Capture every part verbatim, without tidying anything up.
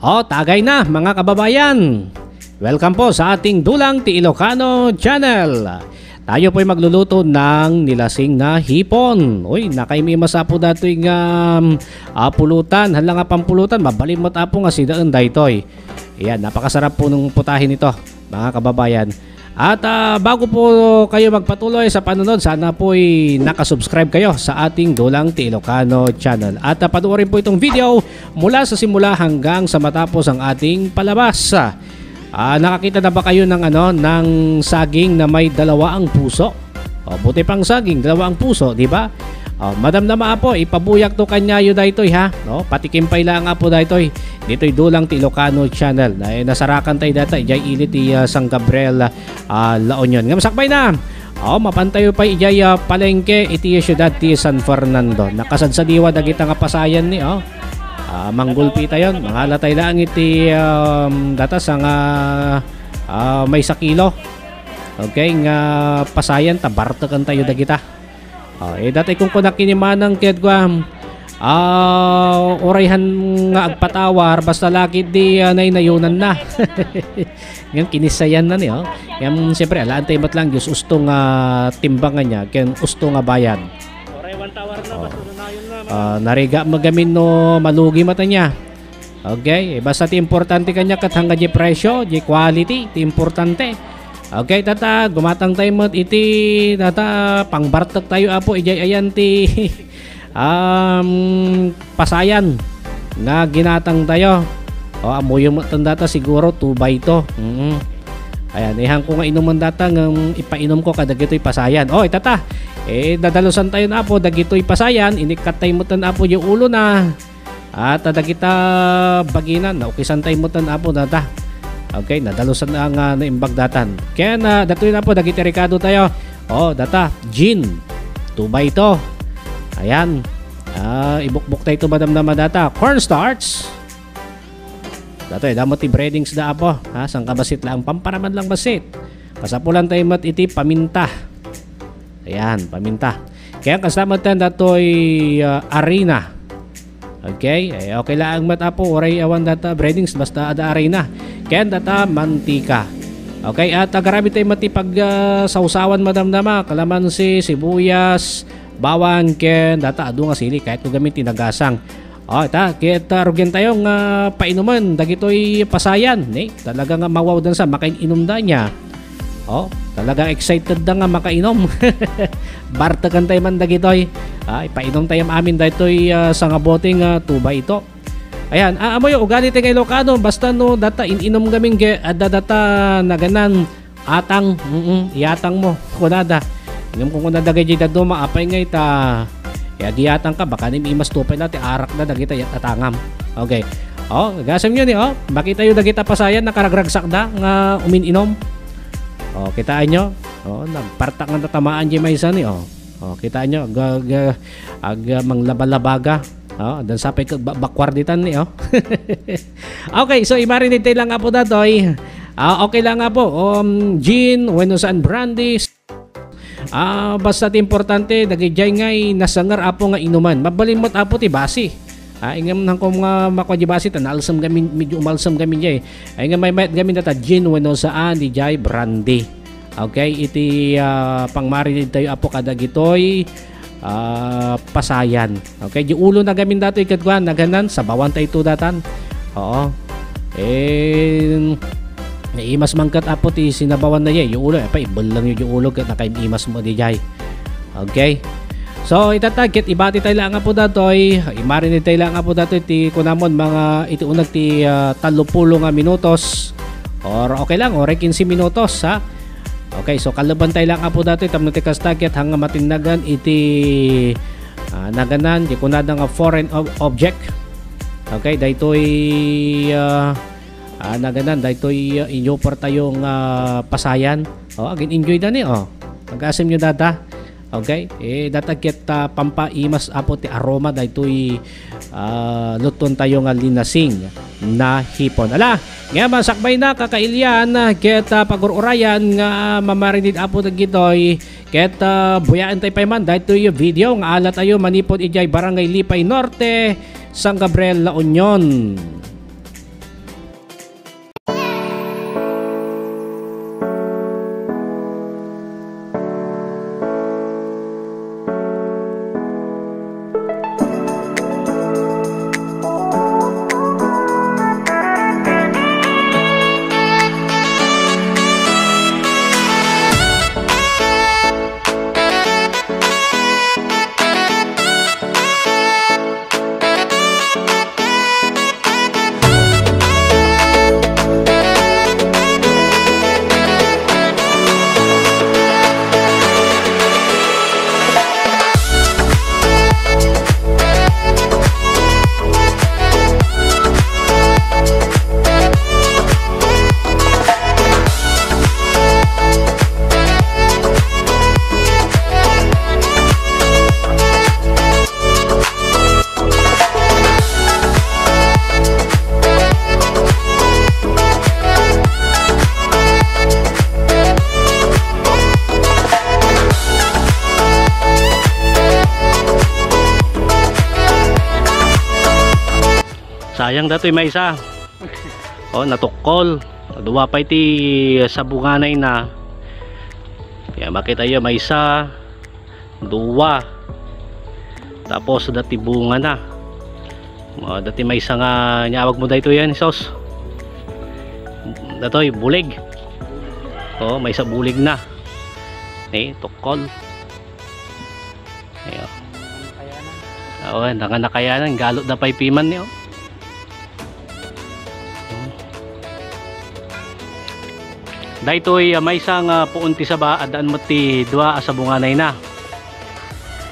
O, tagay na, mga kababayan. Welcome po sa ating Dulang ti Ilocano Channel. Tayo po'y magluluto ng nilasing na hipon. Uy, nakaimimas apo datoy nga, um, ah, pulutan. Hala nga pampulutan, mabalin mo't apo nga sidaen daytoy. Ayan, napakasarap po ng putahin ito, mga kababayan. At, ah, bago po kayo magpatuloy sa panunod, sana po'y nakasubscribe kayo sa ating Dulang ti Ilocano channel. At, ah, panoorin po itong video mula sa simula hanggang sa matapos ang ating palabas. Ah, nakakita na ba kayo ng, ano, ng saging na may dalawa ang puso? O, buti pang saging, dalawa ang puso, di ba? O, madamdama apo, ipabuyak to kanyayo daytoy, ha? No? Patikim pay lang apo daytoy. Ditoy Dulang ti Ilocano channel. Na, eh, nasarakan tayo data, ijay ili ti, ah, San Gabriel, ah, La Union. Ngem sakbay na. O, mapantayo pay ijay, ah, palengke iti siudad ti San Fernando. Nakasadsadiwa dagita nga pasayan ni, o. Ah, manggulpi tayon. Mangala tayo lang iti, um, datas nga, ah, maysa kilo. Okay, nga pasayan, ta barteken tayo dagita. O, eh, dati kung kunak kinimanang ket kuam, ah, urayhan nga agpatawar, basta lakit di, ah, naynayunan na. Ngem kinisayan na ni, o. Ngem, siyempre, alaan tayo met lang, Diyos usto nga timbangan niya, ken usto nga bayad. Oray one tower na, O. basta nanayon na, mga Ah, nariga mo gamin no malugi mata niya. Okay, basta ti importante kanya ket hangga di presyo, di quality, ti importante. Okay, tata, gumatang tayo met iti, tata, pangbartek tayo, apo, ijay ayan ti, um, pasayan nga ginatang tayo. O, amuyo met ten data, siguro two by two. Mm. Ayan, ihan ko nga inuman data, nga ipainom ko kadagitoy pasayan. O, itata, eh, dadalusan tayo na, apo, dagitoy pasayan, inikkat tayo met ten, apo, yung ulo na. At, ah, dagita bagina, naukisan tayo met ten, apo, data. Okay, nadalusan na nga naimbag datan. Ken, ah, datoy na, apo, dagiti rekado tayo. O, data, gin. Two by two. Ayan. Ah, ibukbok tayo ito, madam na madata. Cornstarch. Datoy, damo ti breadings da, apo. Ha, sangka basit lang. Pamparaman lang basit. Kasapulan tayo met iti paminta. Ayan, paminta. Kaya kasama tayo datoy, ah, arena. Okay? Eh, okay lang met, apo, uray awan data breadings, basta ada arena. Ken data mantika. Okay, at, ah, agarami tayo met ti pag, ah, sawsawan, madam dama, kalamansi, sibuyas, bawang, ken data adu nga sili, kahit ko gamin tinagasang. O, ita, ket, ah, rugian tayo nga painuman dagitoy pasayan, ni? Talaga nga mawawdan sa makain-inum da niya. O, talaga excited da nga makainom. Bartekan tayo man dagitoy. Ah, ipainom tayo amin daytoy, ah, sangabote nga two by two. Ayan, ah, amoy ugali ti nga Ilocano, basta no, data in-inom gamin ge, adda data naganan, atang, mm, iatang mo, kunada. Ngem kung kunada gaji daduma, apay ngay ta, ya, giatang ka, baka ni imas tupay na, ti arak na, dagita, ya, atangam. Okay. O, gasem yo ni, o, makita yo dagita pasayan, nakaragragsak da, nga umin-inom. O, kitaan yo? O, nagpartak nga tatamaan di maysa ni, o. O, kitaan yo? Ag, ag, ag, manglabalabaga. O, dan sapay kag ba-, bakwar ditan ni, o. Okay, so i-marinate tayo lang, apo, datoy. Ah, okay lang, apo. Um, gin, wenno saan brandy. Ah, basta ti importante, dagijay ngay nasanger, apo, nga inuman. Mabalin mo't, apo, ti basi. Ah, ingam nang kung nga makwa di basi, ta naalsem gamin, medyo umalsem gamin jay. Ay nga may mayat gamin data, gin, wenno saan, di jay, brandy. Okay, iti, ah, pangmarinate tayo, apo, kadagitoy, ah, pasayan. Okay, di ulo na gamin datoy, ket kuan, naganan, sabawan tayo ito datan. Oo. Eh, naimas man ket, apo, ti sinabawan na jay, yung ulo, apa, ibelang yung ulo, ket nakaimas mo di jay. Okay. So, itata, ket ibati tayo lang, apo, datoy, i-marinate tayo lang, apo, datoy, ti kunamon, mga iti unag ti, ah, talupulo nga minutos, or okay lang, or quince minutos, ha? Okay, so kaluban tayo lang, apo, datoy, tapno ti kasta, ket hanga matinnagan iti, ah, naganan, di kunada nga foreign ob-, object. Okay, daytoy, ah, ah, naganan, daytoy, ah, inyo par tayo nga pasayan. O, agin-enjoy da ni, o. Pag-asim nyo dada. Okay? Eh, data ket, ah, pampaimas, apo, ti aroma daytoy, ah, luton tayo nga linasing na hipon. Ala, nga masakbay na, kakailian, ket, ah, pagururayan nga mamarinid, apo, dagitoy. Ket, ah, buyaen tayo pay man daytoy video nga ala tayo manipod idiay Barangay Lipay Norte, San Gabriel, La Union. Ayan datoy maysa. Oh, natukkol. Dua pay ti sabunganay na. Kaya makita yo, maysa, dua. Tapos, dati bunga na. Oh, dati maysa nga, niawag mo daytoy yan, sos. Datoy, bulig. Oh, maysa bulig na. Eh, tukkol. Ayo. Oo, naka-, nakayanan, galot da pay piman ni, oh. Daytoy, ah, maysa nga puon ti saba, addaan met ti dua a sabunganay na.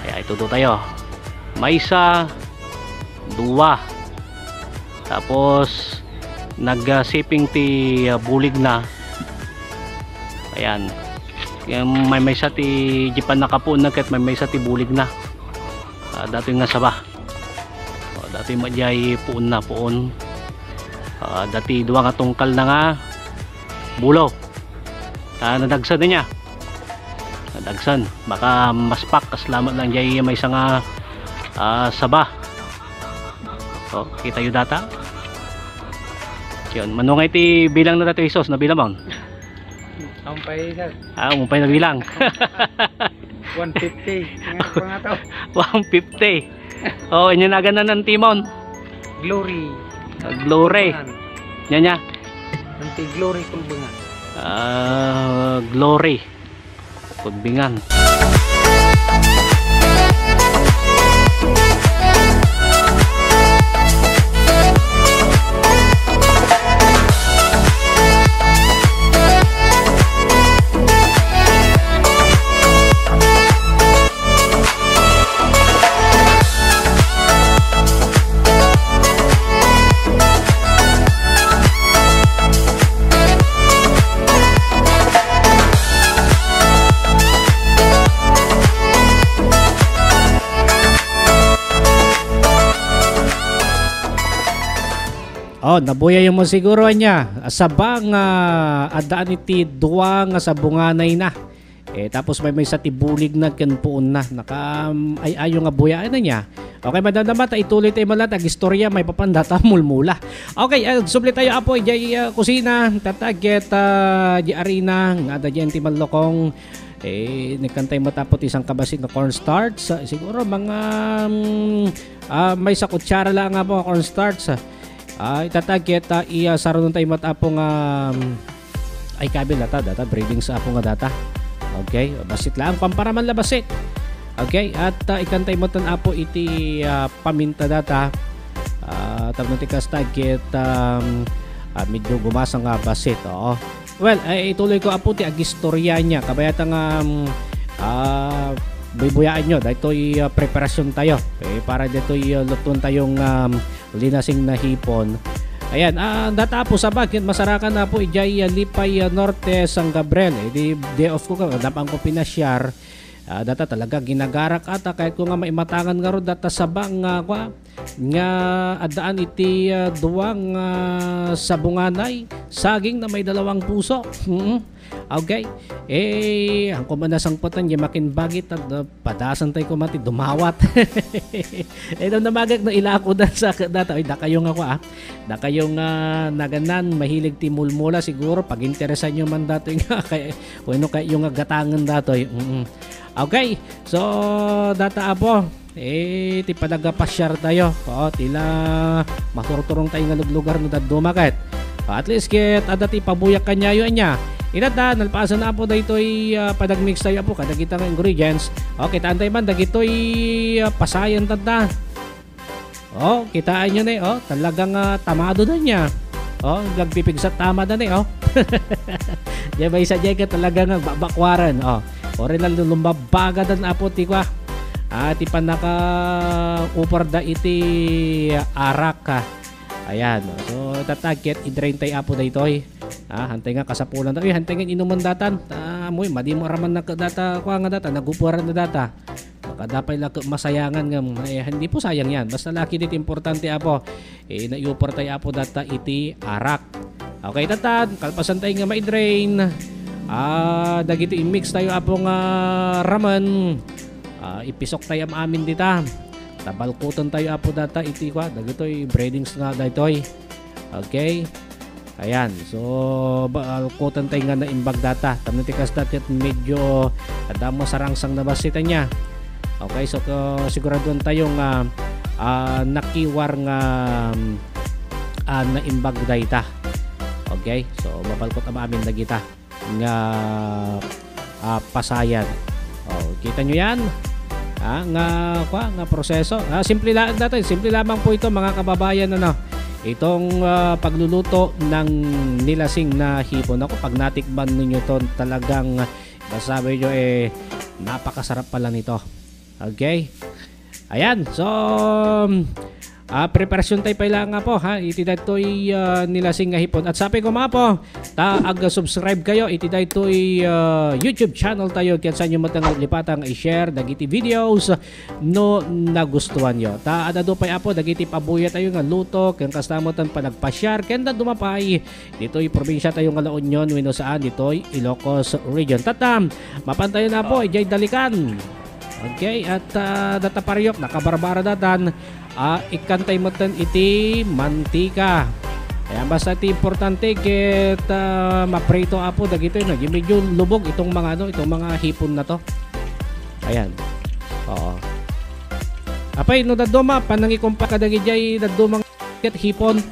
Kaya itudo tayo. Maysa, dua. Tapos, nag, ah, siping ti, ah, bulig na. Ayan. Kaya maymaysa ti, di pa nakapuon na ket maymaysa ti bulig na. Ah, datoy nga saba. Oh, datoy madiay puon na, puon. Ah, dati dua nga tungkal na nga bulo. Ah, nadagsan na niya. Nadagsan. Baka maspak, kas lamat lang diay maysa nga, ah, saba. Oh, kita yo data. Yun. Mano nga iti bilang na datoy, sos, nabilang mo? Ampay, sir. Ah, umpay na bilang. One fifty. Ngayon pa nga to. One fifty. Oh, inyo naganan ng timon. Glory. Ah, Glory. Yan niya. Anti Glory Kulbangan. Ah, Glory. Kulbangan. Oh, nabuyayo mo siguro ania. Saba nga addaan iti dua nga sabunganay na. Eh, tapos maymaysa ti bulig na ken puon na. Naka, um, ay-ayo nga buya. Ano niya? Okay, madamdama ta ituloy tayo malat ag istorya, maipapan data mulmula. Okay, ah, subli tayo, apo, ijay, ah, kusina, tatag ket, ah, di arena, nga adda diyan ti mallokong, eh, nagkantay mo tapo ti isang kabasit nga cornstarch. Ah, siguro mga, mm, ah, maysa kutsara lang nga po nga cornstarch. Ah, itatag ket, ah, iya sarunon tayo mo tapo nga, mm, ay, kabil data, data, breeding sa apo nga data. Okay, basit lang, pamparaman la basit. Okay, at, ah, ikantay mo tan apo iti, ah, paminta data. Ah, tapno ti kasta ket, um, ah, medyo gumasa nga basit, oo. Well, ay, ituloy ko apo ti agistorya niya. Kabayata nga, um, ah, buybuyaan nyo, daytoy, ah, preparasyon tayo. Eh, para ditoy, ah, lutuan tayong, um, linasing na hipon. Ayan, ah, data po sa bagay, masarakan na po, ijay, ah, Lipay, ah, Norte, San Gabriel. Eh, di, day off ko ka, dapan ko pinasyar. Ah, data talaga, ginagarak ata, kahit ko nga maimatangan nga ro, data sa bang, nga, kwa, nga addaan iti, ah, duwang, ah, sabunganay, saging na may dalawang puso. Mm. Okay? Eh, ang kuman nasangpatan, di makin bagit, at, ah, padasan tayo kumati, dumawat. Eh, nung namagak na ilakudan sa data, ay, dakayo nga kwa, ah. Dakayo nga naganan, mahilig ti mulmula, siguro, pag-interesan nyo man datoy nga, kay, bueno, kay yung nga gatangan datoy. Mm. Okay, so, data apo, eh, ti panagapasyar tayo. Oo, tila maturturong tayo nga luglugar no dadduma ket. At least ket, adda ti pabuyak kanyayo anya. Inat da, nalpasan na apo daytoy, ah, panagmix tayo apo, kadagita nga ingredients. Okay, taan tayo man, dagitoy, ah, pasayan tanda. Oh, kitaan nyo na eh, oh. Talagang, ah, tamado na niya. Oh, nagpipigsat tama na ni, oh. Diyan ba isa diyan ka talagang nagbabakwaran, oh. Ori na lumbabaga dan apo ti kwa. Ah, ti panaka upar da iti arak, ah. Ayan, oh. So, tatagket, i-drain tayo apo daytoy. Ah, hantay nga kasapulan da. Uy, hantay nga inuman datan. Ah, amoy, madi mo araman na ka data, kwa nga data, nagupuaran na data. Makadapay la ket masayangan nga, eh, hindi po sayang yan. Basta laki dit importante, apo. Eh, naiupar tayo, apo, data iti arak. Okay, tatan, kalpasan tayo nga ma-drain. Ah, dagito i-mix tayo, apo, nga ramen. Ah, ipisok tayo am-, amin dita. Ta balkutentayo, Apo, data iti kua, dagitoy breadings nga daytoy. Okay? Ayan. So, balkutentayo nga naimbag data. Tapno ti kasta ket medyo adda masarangsang na bassit ania. Okay, so, ko-, siguraduentayo nga, ah, nakiwar nga, mm, ah, naimbag dayta. Okay? So, mabalkut a maamin dagita nga, ah, pasayan. Oh, kita nyo yan? Ah, nga, kwa, nga proseso. Ah, simple lang dati. Simple lamang po ito, mga kababayan, ano. Itong, ah, pagluluto ng nilasing na hipon. Ako, pag natikman ninyo to, talagang masabi nyo, eh, napakasarap pala nito. Okay? Ayan. So, ah, preparasyon tayo pala nga po, ha. Iti daytoy, ah, nilasing nga hipon. At sapay ko, mga po, ta ag-subscribe kayo iti daytoy, ah, YouTube channel tayo. Ket saanyo met nga lipatang i-share dagiti videos no nagustuhan yo. Ta ad-adu pay, Apo, dagiti pabuya tayo nga luto, ken kasta met ti panagpa-share, ken dadduma pay ditoy probinsya tayo nga La Union, wenno saan, ditoy Ilocos Region. Tatam, mapan tayo na po, Oh. ijay dalikan. Okay, at, ah, data pariok, nakabarbara datan, ah, ikkantay metten iti mantika. Ayan, basta ti importante ket, ah, maprito, Apo, dagitoy, no? Yung medyo lubog itong mga, ano, itong mga hipon na to. Ayan. Oo. Apay, no dadduma, panangikumpa kadagijay dadduma ket hipon.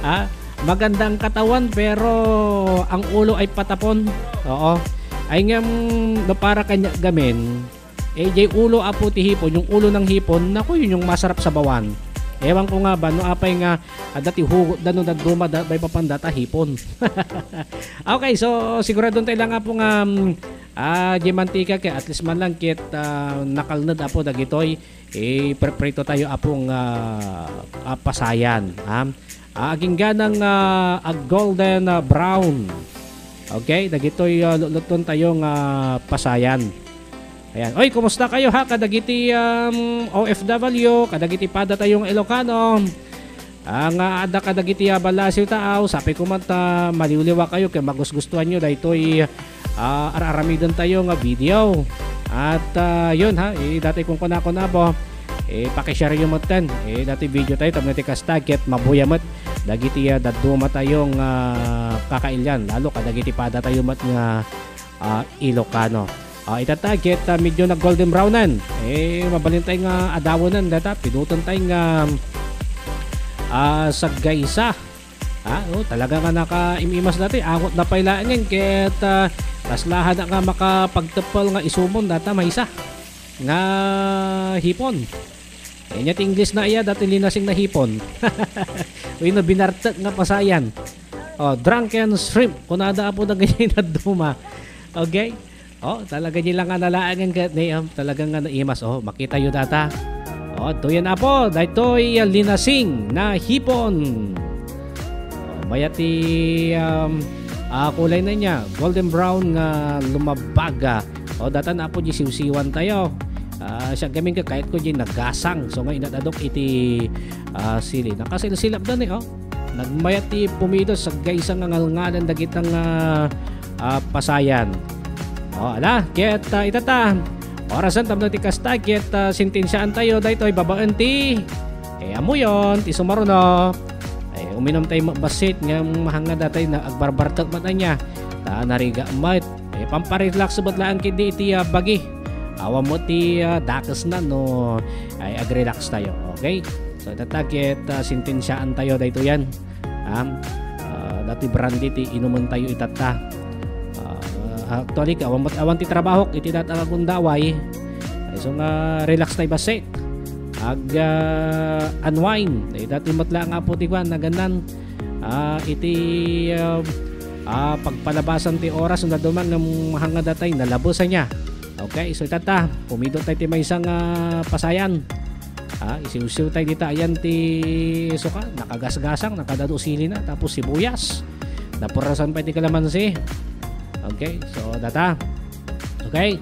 Ah, maganda ang katawan, pero ang ulo ay patapon. Oo. Ay ngem, no para kanya gamin, eh, jay ulo, Apo, ti hipon, yung ulo ng hipon, naku, yun yung masarap sabawan. Ewan ko nga ba, no, apay nga, adda ti hugot da, no dadduma, da, bay papan data, hipon. Okay, so, siguradon tayo lang, Apo, nga, mm, ah, jay mantika, kaya at least man lang, kit, ah, nakalned, Apo, dagitoy, ipreprito tayo, Apo, nga, ah, pasayan, ha? Ah, agingganang, ah, ag golden, ah, brown. Okay, dagitoy, ah, luluton tayo nga pasayan. Ayan. Oy, kumusta kayo, ha? Kadagiti, um, O F W, kadagiti pada tayo nga Ilocano. Ah, nga adda kadagiti, ah, ballasiw taaw, sapay ko met ta maliwliwa kayo ket magusgustuhan nyo daytoy, ah, ar-aramiden tayo nga video. At, ah, yun, ha, i-, dati kong kunakon, Apo, eh, pakishare yo met ten. Eh, dati video tayo, tapno ti kasta, ket mabuya met dagiti, ah, dadduma tayo nga kakailian, lalo kadagiti pada tayo met nga, ah, Ilocano. Ah, itatta, ket, ah, medyo nag-golden brownen. Eh, mabalin tayo nga adawenen data, pinutan tayo nga, ah, saggaysa. Ah, oh, talaga nga nakaimimas dati. Angot na pay laengen ket, ah, kaslahan nga makapagteppel nga isumon data maysa nga hipon. Ania ti English na iya, dati linasing na hipon. Uy, no, binartek nga pasayan. Oh, drunken shrimp. Kunada, Apo, dagiti dadduma. Okay? Oh, talaga di lang nga nalaangan ket ni, um, talagang nga naimas. Oh, makita yu data. Oh, tuyan, Apo, daytoy, ah, linasing na hipon. Oh, mayat ti, um, ah, kulay na niya, golden brown nga lumabag, ah. Oh, datan, Apo, di siwsiwan tayo. Ah, siya gamin ka, kahit ko di nagasang. So, nga inadadok iti, ah, sili. Nakasilsilap da ni, oh. Nagmayat ti pumido, saggaysa nga ngalngadan dagitang, ah, ah, pasayan. O, ala, ket, ah, itata, orasan tapno ti kasta, ket, ah, sentensiaan tayo, daytoy babaen ti, eh, amuyon, ti sumaruno. Eh, uminum tayo ma-, bassit, nga mahanga datay na agbarbartek met ania. Ta nariga met. Eh, pamparelax met laeng ketdi iti, ah, bagi. Awan met ti, ah, dakes na no, ay, agrelax tayo. Okay? So, itata ket, ah, sentensiaan tayo daytoy yan. Ha? Ah, dati brandy ti inumen tayo itatta. Ah, actually, awan met, awan ti trabahok iti data nga gundaway. Ay, so nga, relax tayo bassit. Ag, ah, unwind. Eh, dati met laeng, Apo, ti kuan, naganan. Ah, iti, ah, ah, pagpalabasan ti oras, no dadduma nga mahanga datay, nalabes ania. Okay, so itata, pumido tayo ti maysa nga pasayan. Ah, isiwsiw tayo dita, ayan ti suka, nakagasgasang, nakadado sili na, tapos sibuyas. Napurasan pa ti kalamansi. Okay, so data. Okay.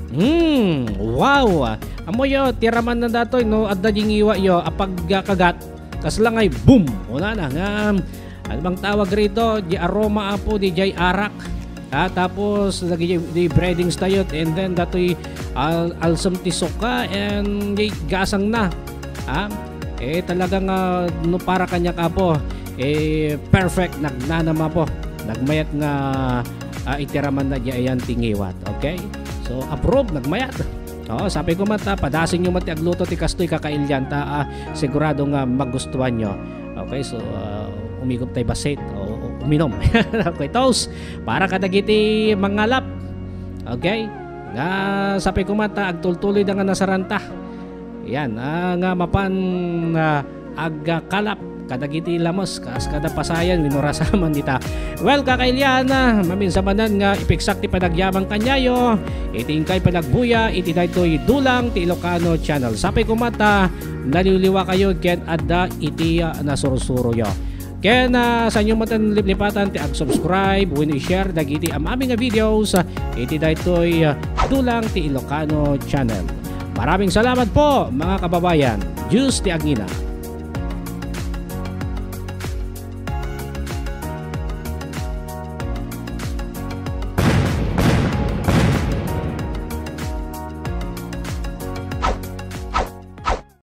Hmm, wow. Ammoyo, ti raman na datoy, no, adda di ngiwa yo, a pagkagat, kasla ngay, boom! Una na, nga, ano bang tawag rito? Di aroma, Apo, di jay arak. Ah, tapos lagi di breadings tayo, and then datoy al alsem ti suka and di gasang na. Ah, eh, talagang, ah, no para kaniak, Apo, eh, perfect, nagnanam, Apo. Nagmayat nga, ah, itiraman na di ayan ti ngiwat. Okay? So, approve, nagmayat. Oo, sapay ko met, ah, padasenyo met ti agluto ti kastoy, kakailian, ta, ah, sigurado nga magustuhanyo. Okay, so, ah, umigop tay bassit o, o uminom. Okay, toast para kadagiti mangalap. Okay? Nga sapay ko met, ah, agtultuloy da nga nasaranta. Yan, ah, nga mapan, ah, agkalap kadagiti lames, kas kada pasayan, wenno rasaman dita. Well, kakailian, ah, maminsan manen nga ipigsak ti panagyaman kaniayo, iti inkay panagbuya, iti daytoy Dulang ti Ilocano Channel. Sapay ko met, ah, naliwliwa kayo ken adda iti, ah, nasursuroyo. Ken, ah, saanyo met liplipatan ti ag-subscribe wenno i-share dagiti am-amin nga videos, ah, iti daytoy, ah, Dulang ti Ilocano Channel. Maraming salamat po, mga kababayan. Diyos ti agina.